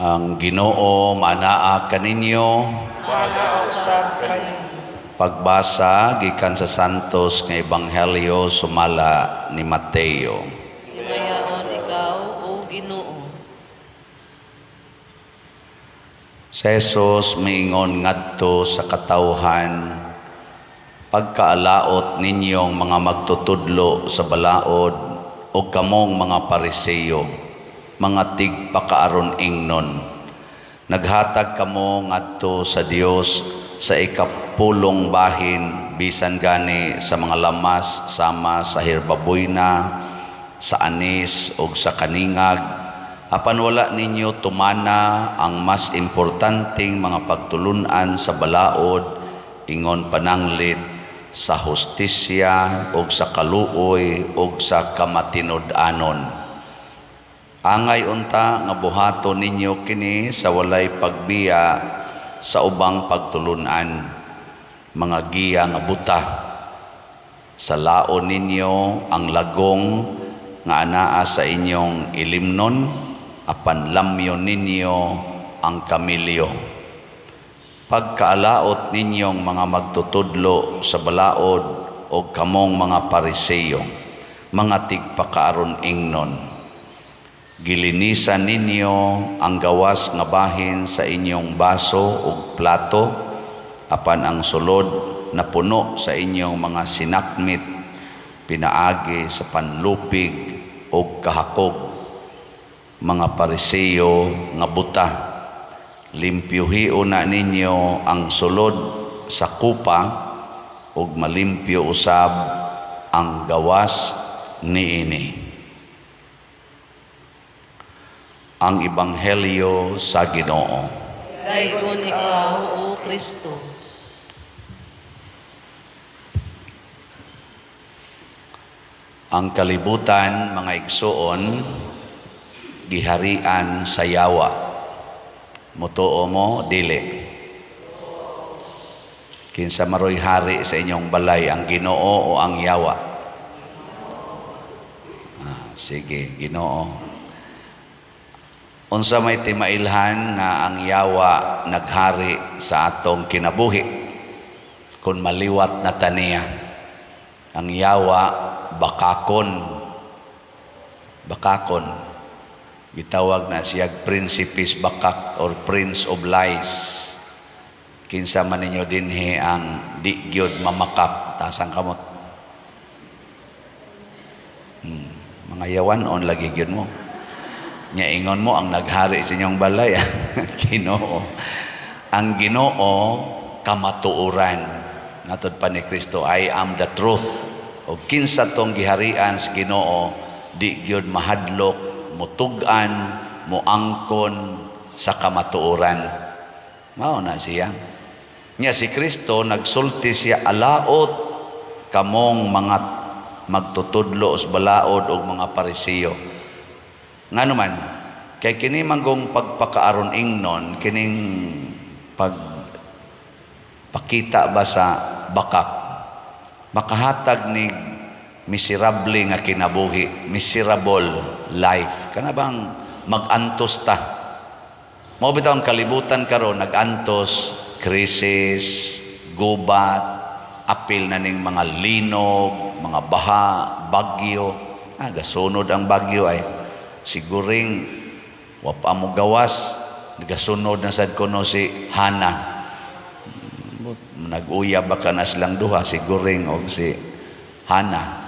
Ang Ginoo manaa kaninyo. Maanaa usab kaninyo. Pagbasa gikan sa Santos nga Ebanghelyo sumala ni Mateo. Himayaon ikaw, O Ginoo. Si Jesus miingon ngadto sa katawhan, "Pagkaalaot ninyong mga magtutudlo sa balaod o kamong mga Pariseyo, mga tigpakaaron ingnon. Naghatag kamo ngadto sa Dios sa ikapulong bahin bisan gani sa mga lamas sama sa herbabuyna, sa anis ug sa kaningag, apan wala ninyo tumana ang mas importanteng mga pagtulunan sa balaod, ingon pananglit sa hustisya ug sa kaluoy ug sa kamatinud-anon. Angay unta nga buhaton ninyo kini sa walay pagbiya sa ubang pagtulunan. Mga giya nga buta, salaon ninyo ang lagong nga anaa sa inyong ilimnon, apan lamyon ninyo ang kamilyo. Pagkaalaot ninyong mga magtutudlo sa balaod o kamong mga Pariseyo, mga tigpakaaron ingnon. Gilinisan ninyo ang gawas nga bahin sa inyong baso ug plato, apan ang sulod na puno sa inyong mga sinakmit pinaagi sa panlupig ug kahakog. Mga Pariseyo nga buta, limpyuhi una ninyo ang sulod sa kupa ug malimpyo usab ang gawas niini." Ang Ebanghelyo sa Ginoo. Daygon ikaw, O Kristo. Ang kalibutan, mga igsuon, giharian sa yawa. Mutuo mo, dili? Kinsa maroy hari sa inyong balay, ang Ginoo o ang yawa? Sige, Ginoo. Unsa may timailhan nga ang yawa naghari sa atong kinabuhi kung maliwat na taniya? Ang yawa bakakon. Bakakon. Gitawag na siya Principis Bakak or Prince of Lies. Kinsa man ninyo dinhi ang di gyud mamakak, tasang kamot. Mga yawan-on lagi gyud mo. Nya ingon mo ang naghari sa inyong balay, Ginoo. Ang Ginoo kamatuoran. Ngatod pa ni Kristo, "I am the truth." O kinsa tong giharian sa Ginoo, di gyud mahadlok, mutug-an, muangkon sa kamatuoran. Mao na siya. Nya si Kristo nagsulti siya, "Alaot kamong mga magtutudlo sa balaod og mga Parisiyo." Ngano man, kay kini manggong pagpakaaron ingnon, kining pag pakita ba sa bakak, makahatag ni miserable nga kinabuhi, miserable life. Kana bang mag-antos ta? Mao bitaw ang kalibutan karon nag-antos, krisis, gubat, apil na ning mga linog, mga baha, bagyo. Gasunod ang bagyo ay. Siguring wa pa mo gawas, nagasunod na sad kuno si Hana. Nag-uyab ba ka na silang duha, si Guring og si Hana.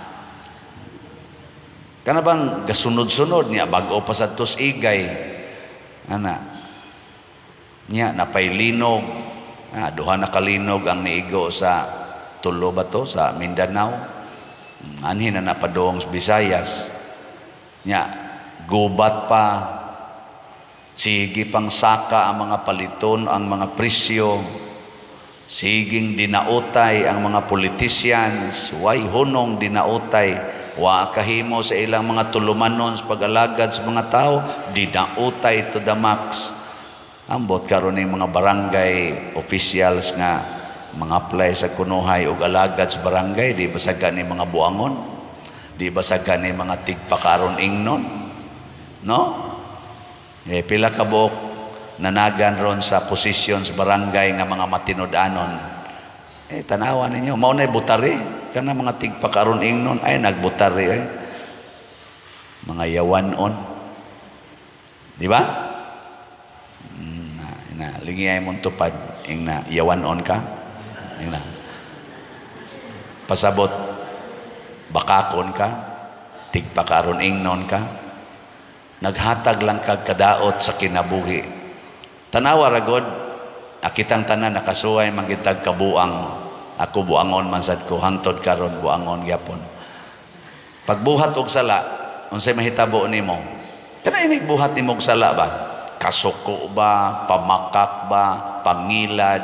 Kana bang gasunod-sunod niya, bag-o pa sad tos igay. Ana. Niya napay linog. Duha na kalinog ang niigo sa tulo ba to sa Mindanao. Anhi na napadong sa Visayas. Nya gubat pa, sige pang saka ang mga paliton, ang mga presyo, siging dinautay ang mga politicians, way hunong dinautay, wa kahimo sa ilang mga tulumanon sa pag-alagad sa mga tao, dinautay to the max. Ambot karon ning mga barangay officials nga mga apply sa kunuhay og alagad sa barangay, di ba sa gani mga buangon? Di ba sa gani mga tigpakaron ingnon? No? Pila ka buok nanagan ron sa positions barangay nga mga matinud-anon. Eh, tanawa ninyo, mao na'y butari. Kana mga tigpakaron ingnon, ay nagbutari eh. Mga yawanon. Di ba? Na, na, lingi ay mong tupad, ing na, yawanon ka. Ing na. Pasabot, bakakon ka, tigpakaron ingnon ka, naghatag lang kag kadaot sa kinabuhi. Tanawa ragod, akitang tanan nakasuway man kitag kabuang. Ako buangon man sad ko, hangtod karon buangon gyapon. Pagbuhat og sala, unsay mahitabo nimo? Kana inig buhat nimo og sala ba? Kasuko ba, pamakak ba, pangilad?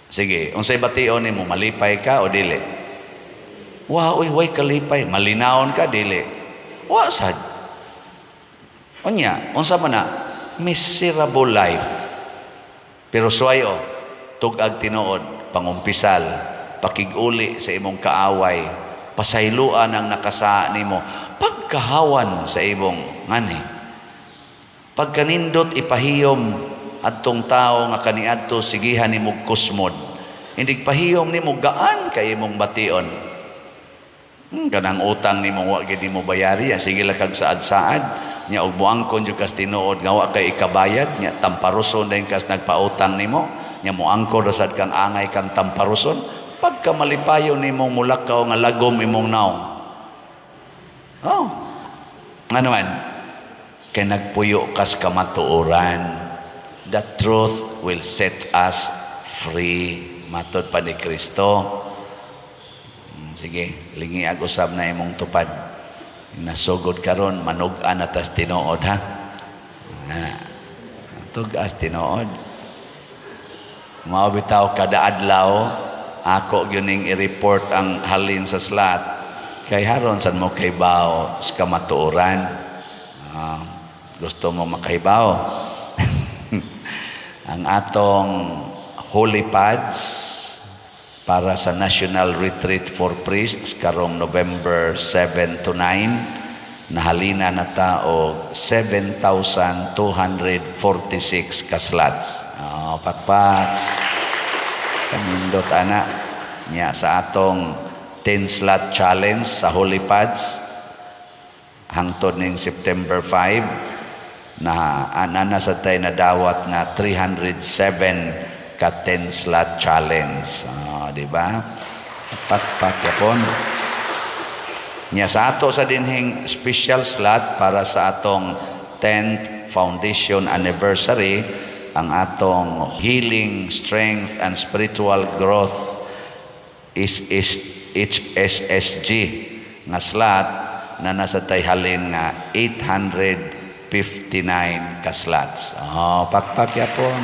Sige, unsay bation nimo? Malipay ka o dili? Wa uy, way kalipay, malinawon ka dili? Wa sad. Unya, unsa man na? Miserable life. Pero suway o, tug-ag tinuod, pangumpisal, pakiguli sa imong kaaway, pasayloan ang nakasaa nimo, pagkahawan sa imong ngani. Pagkanindot ipahiyom adtong tao nga kaniadto sigihan nimo kusmod. Indig pahiyom nimo, gaan kay imong bation. Kanang utang nimo wa gid nimo bayari, ya, sige lang kag saad-saad nya og muangkon jud kas tinuod nga wa kay ikabayad nya, tamparuson din kas nagpautang nimo nya, moangkon ra sad kang angay kang tamparuson, pagka malipayon nimo mulakaw nga lagom imong naong. Oh, ano man kay nagpuyo kas kamatuoran. The truth will set us free, matod pa ni Kristo. Sige, lingi ag usab na imong tupad. Nasugod karon, manug-an na tas tinuod ha. Na. Tug-as tinuod. Mao bitaw kada adlaw ako gyud ning i-report ang halin sa slot kay haron sad mo kahibaw sa kamatuoran. Ah, gusto mo makahibaw? Ang atong holy pads para sa National Retreat for Priests karong November 7 to 9, nahalina na ta og 7,246 ka slots. Oh, pakpak. Kanindot ana nya. Sa atong 10 slot challenge sa Holy Pads hangtod ning September 5 na ana na sa tay nadawat nga 307 ka 10 slot challenge. Ah, di ba? Pakpak yapon. Nya sa ato sa dinhing special slot para sa atong 10th foundation anniversary, ang atong healing, strength and spiritual growth is HSSG nga slot na nasa tay halin nga 859 ka slots. Oh, pakpak yapon.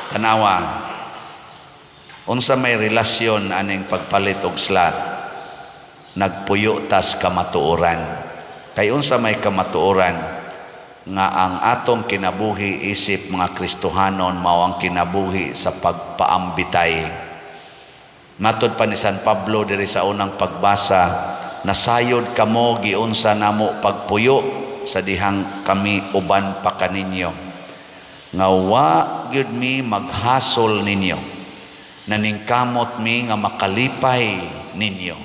Tanawa. Unsa may relasyon aning pagpalit og slot? Nagpuyo tas kamatuoran. Kay unsa may kamatuoran? Nga ang atong kinabuhi isip mga Kristohanon mao ang kinabuhi sa pagpaambitay. Matod pa ni San Pablo diri sa unang pagbasa, nasayod kamo giunsa namo pagpuyo sa dihang kami uban pa kaninyo. Nga wa gyud mi maghasol ninyo. Naningkamot mi nga makalipay ninyo.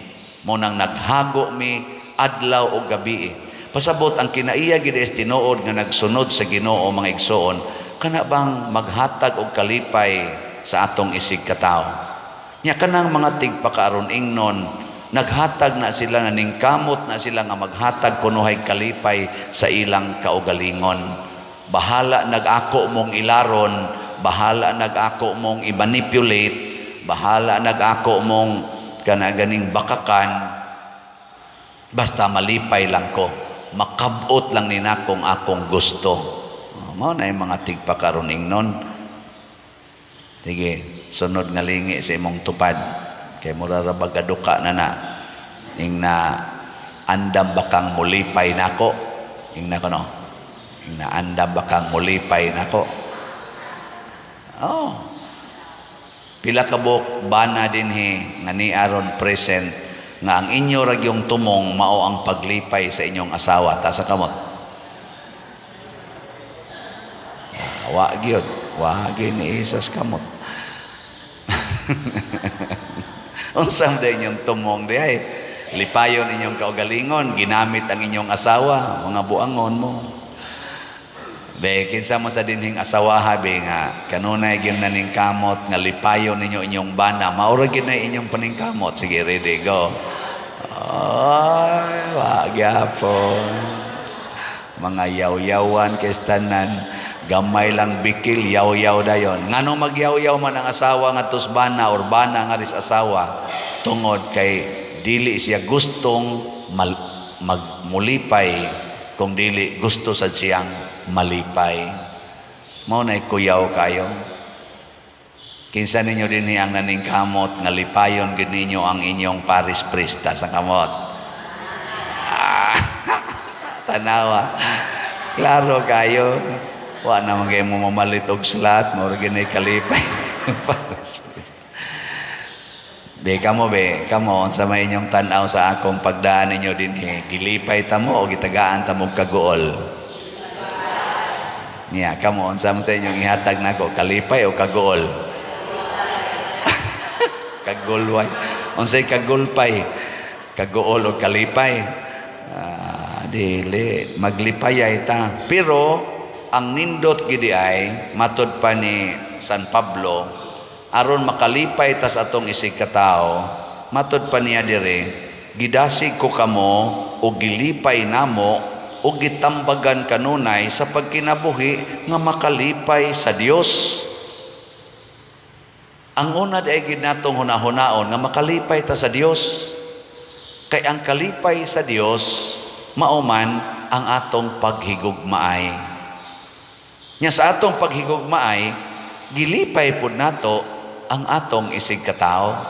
Mo nang naghago mi adlaw o gabi. Pasabot ang kinaiya gid is tinuod nga nagsunod sa Ginoo, mga igsoon, kana bang maghatag og kalipay sa atong isig katawo. Nya kanang mga tigpakaaron ingnon, naghatag na sila, naningkamot na sila nga maghatag kunuhay kalipay sa ilang kaugalingon. Bahala nag-ako mong ilaron, bahala nag-ako mong i-manipulate, bahala nag-ako mong kana ganing bakakan, basta malipay lang ko, makabot lang ni nakong akong gusto. Oh, mao na yung mga tigpakaroon ingnon. Sige, sunod nga lingi sa imong tupad. Kay mura ra bagaduka na na. Ing na andam ba kang mulipay nako? Ing na kono. Ing na andam ba kang mulipay nako? Oh. Pila ka buok bana dinhi nga ni aron present nga ang inyo ra gyung tumong mao ang paglipay sa inyong asawa? Taas sa kamot. Wa gyud, wa gyud ni isas kamot. Unsa man inyong tumong di ay? Lipayon inyong kaugalingon, ginamit ang inyong asawa, mga buangon mo. Be, kinsa mo sa dinhing asawaha be nga kanunay gyud naning kamot nga lipayon ninyo inyong bana, maura gyud na inyong paningkamot. Sige, ready, go. Ay, wa gyapon. Mga yaw-yawan kay tanan, gamay lang bikil, yaw-yaw dayon. Ngano magyaw-yaw man ang asawa nga bana or bana nga ris asawa? Tungod kay dili siya gustong magmulipay kung dili gusto sad siyang malipay. Mao na'y kuyaw kayo. Kinsa ninyo dinhi ang naningkamot nga lipayon gid ninyo ang inyong parish priest sa kamot? Ah, tanawa. Klaro kayo. Wa na man kayo mo mamalit og slot, mao ra gini kalipay. Parish priest. Be, kamo be, kamo unsa may inyong tan-aw sa akong pagdaan ninyo dinhi? Gilipay ta mo o gitagaan ta mo kaguol? Niya, kamo unsa man sa inyong ihatag nako, kalipay o kaguol? Kagulway. Unsay kagulpay? Kaguol o kalipay? Ah, dili maglipayay ta. Pero ang nindot gidi ay matod pa ni San Pablo, aron makalipay tas atong isig katao, matod pa niya dire, "Gidasig ko kamo o gilipay namo o gitambagan kanunay sa pagkinabuhi nga makalipay sa Dios." Ang una di gid natong hunahunaon nga makalipay ta sa Dios. Kay ang kalipay sa Dios mao man ang atong paghigugmaay. Nya sa atong paghigugmaay, gilipay pud nato ang atong isig katao.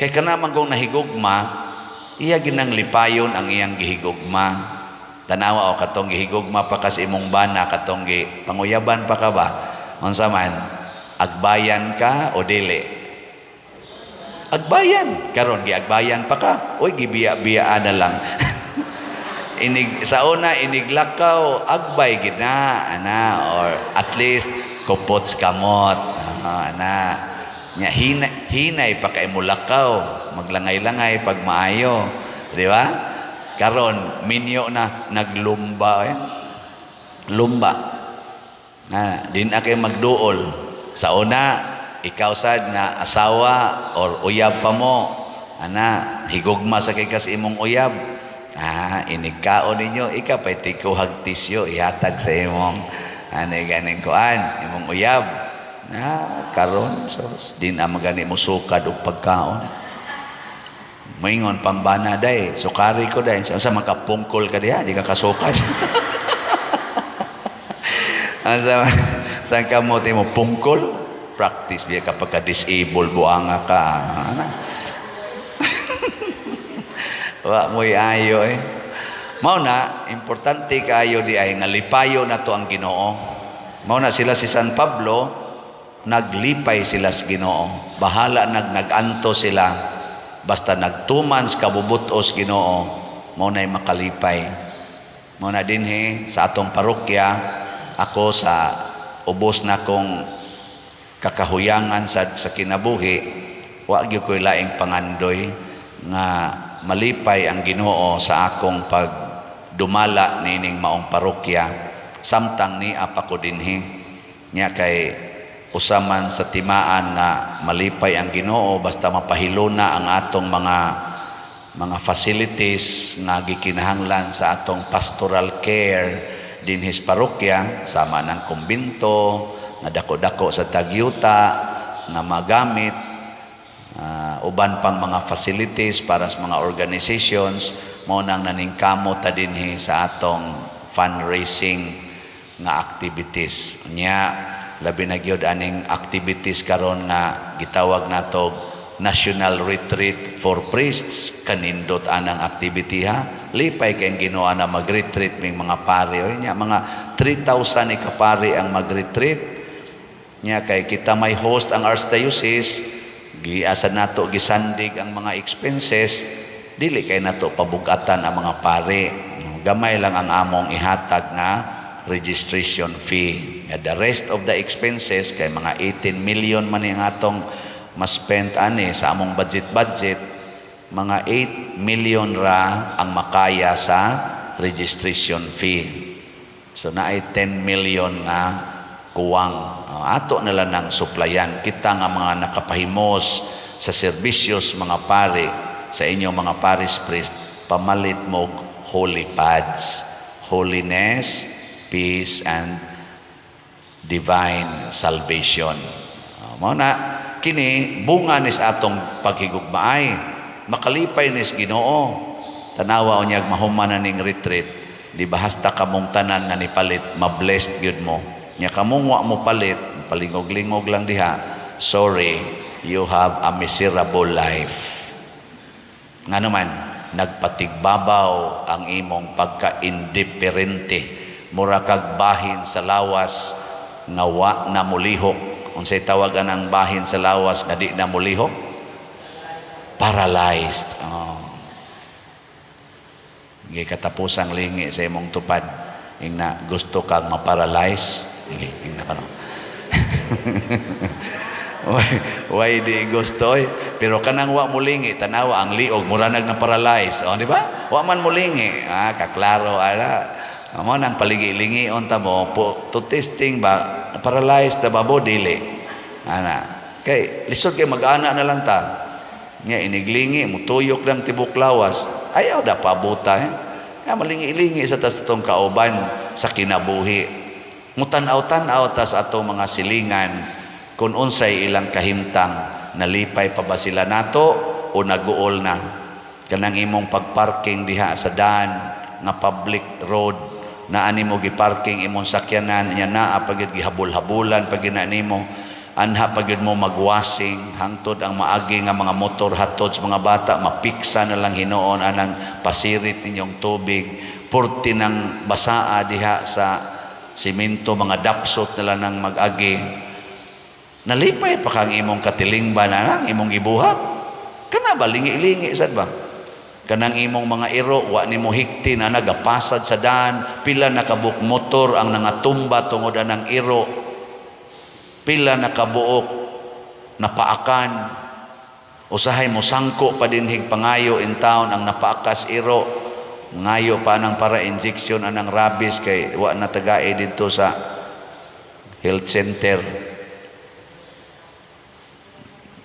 Kay kana man kung nahigugma, iya ginang lipayon ang iyang gihigugma. Tanawa o katong gihigugma pa kas imong bana, katong gi panguyaban pa ka ba? Unsa man, agbayan ka o dili? Agbayan. Karon giagbayan pa ka. Uy, gibiya-biyaan na lang. Inig sa una iniglakaw, agbay gid na ana, or at least kupots kamot. Ah, ana. Nya hinay, hinay pa kay mulakaw, maglangay-langay pag maayo, di ba? Karon minyo na naglumba eh. Lumba. Ah, din na kay magduol. Sa una, ikaw sad nga asawa or uyab pa mo, ana, higugma sa kay kas imong uyab. Ah, inigkaon ninyo, ika pa'y tikuhag tisyo, ihatag sa imong ano ganing kuan, imong uyab. Ah, karon so din na magani mo sukad og pagkaon. Moingon pambana day, sukari ko day. Sa makapungkol ka diha, di ka kasukad. Asa saan ka mo mo pungkol? Practice biya kapag ka disable buanga ka. Ana. Wa mo'y ayo eh. Mao na, importante kaayo di ay nga lipayo na to ang Ginoo. Mao na sila si San Pablo, naglipay sila sa Ginoo. Bahala naganto sila, basta nagtuman sa kabubutos Ginoo, mao na'y makalipay. Mao na dinhi sa atong parokya, ako sa ubos na kong kakahuyangan sa kinabuhi, wa gyud ko'y laing pangandoy nga malipay ang Ginoo sa akong pagdumala nining maong parokya samtang ni apa ko dinhi. Nya kay usaman sa timaan nga malipay ang Ginoo basta mapahiluna ang atong mga facilities nga gikinahanglan sa atong pastoral care dinhi sa parokya, sama ng kumbinto nga dako-dako sa tagyuta nga magamit, uban pang mga facilities para sa mga organizations. Mao nang naningkamot ta dinhi sa atong fundraising nga activities. Nya labi na gyud aning activities karon nga gitawag nato National Retreat for Priests. Kanindot anang activity ha. Lipay kay Ginoo na mag-retreat ming mga pare. Oy, nya mga 3,000 ka pare ang mag-retreat. Nya kay kita may host ang archdiocese, giasa nato gisandig ang mga expenses, dili kay nato pabugatan ang mga pare. Gamay lang ang among ihatag nga registration fee. Nga the rest of the expenses kay mga 18 million man ang atong ma-spend ani sa among budget budget, mga 8 million ra ang makaya sa registration fee. So naay 10 million nga kuwang. Ato na lang ng suplayan kita nga mga nakapahimos sa serbisyos, mga pare, sa inyong mga parish priest, pamalit mo holy pads, holiness, peace and divine salvation. Mao na kini bunga nis atong paghigugmaay, makalipay nis Ginoo. Tanawa unyag mahuman na ning retreat, di ba, hasta kamong tanan nga nipalit, ma-blessed gyud mo. Nya kamong wa mo palit, palingog-lingog lang diha, sorry, you have a miserable life. Nga naman, nagpatigbabaw ang imong pagka-indiferente. Mura kag bahin sa lawas nga wa na mulihok. Unsay tawag anang bahin sa lawas nga di na mulihok? Paralyzed. Oh. Sige, katapusang lingi sa imong tupad. Ingna, gusto kang ma-paralyze? Sige, ingna ka no. Why di gusto oy? Pero kanang wa mulingi, tanawa ang liog, mura nag na paralyze. O, di ba? Wa man mulingi. Ah, kaklaro ala. Mao nang paligi-lingi unta mo po, to testing ba, paralyzed na ba mo dili. Ana. Kay lisod kay mag-ana na lang ta. Nga iniglingi mutuyok lang tibok lawas. Ayaw da pabuta eh. Kaya malingi-lingi sa tas atong kauban sa kinabuhi. Mutan-aw-tan-aw tas atong mga silingan kung unsay ilang kahimtang, nalipay pa ba sila nato o naguol na. Kanang imong pagparking diha sa daan nga public road na ani mo giparking imong sakyanan nya, naa pa gyud gihabol-habulan pa gyud na nimo, anha pa gyud mo magwasing hangtod ang maagi nga mga motor hatod sa mga bata, mapiksa na lang hinuon anang pasirit ninyong tubig, purti ng basaa diha sa simento, mga dapsot na lang ng mag-agi. Nalipay pa kang imong katilingban na lang imong gibuhat? Kana ba, lingi-lingi sad ba? Kanang imong mga iro, wa nimo hikti na nagapasad sa daan, pila na kabuok motor ang nangatumba tungod anang iro, pila na kabuok napaakan. Usahay mo sangko pa dinhig pangayo in town ang napaakas iro, ngayo pa nang para injection anang rabies kay wa na tagae didto sa health center.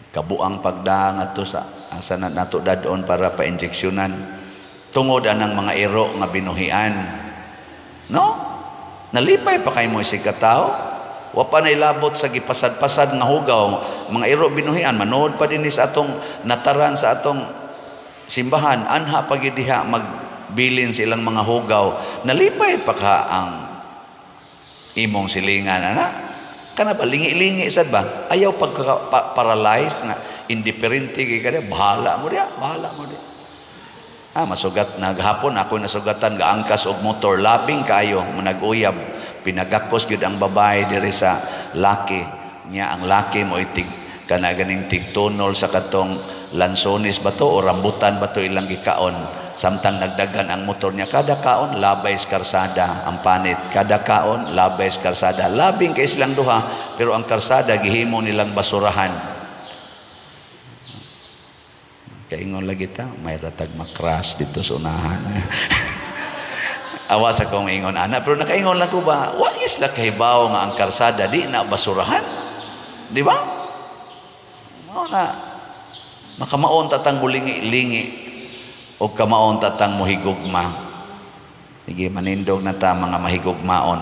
Kabuang pagdaang adto sa asa na nato dadon para pa-injeksyonan tungod anang mga iro nga binuhian, no? Nalipay pa kay mo si katao? Wa pa nailabot sa gipasad-pasad nga hugaw, mga iro binuhian, manood pa dinhi sa atong nataran, sa atong simbahan, anha pa gyud diha magbilin sa ilang mga hugaw. Nalipay pa ka ang imong silingan ana? Kana ba, lingi-lingi sad ba? Ayaw pagka paralyzed nga indiferente kay kada, bahala mo diya, bahala mo diya. Ah, masugat naghapon ako, nasugatan gaangkas og motor, labing kayo nag-uyab, pinagakos gyud ang babae diri sa laki niya. Ang laki mo itig kana ganing tigtunol sa katong lansones ba to o rambutan ba to ilang gikaon. Samtang nagdagan ang motor niya, kada kaon labay sa karsada ang panit, kada kaon labay sa karsada. Labing kay silang duha, pero ang karsada gihimo nilang basurahan. Kaingon lagi ta, may ratag makras dito sa unahan. Awa sa kong ingon ana, pero nakaingon lang ko ba, wa sila kahibaw nga ang karsada di na basurahan. Di ba? Mao na makamaon tatang mulingi-lingi o kamaon tatang muhigugma. Sige, manindog na ta, mga mahigugmaon.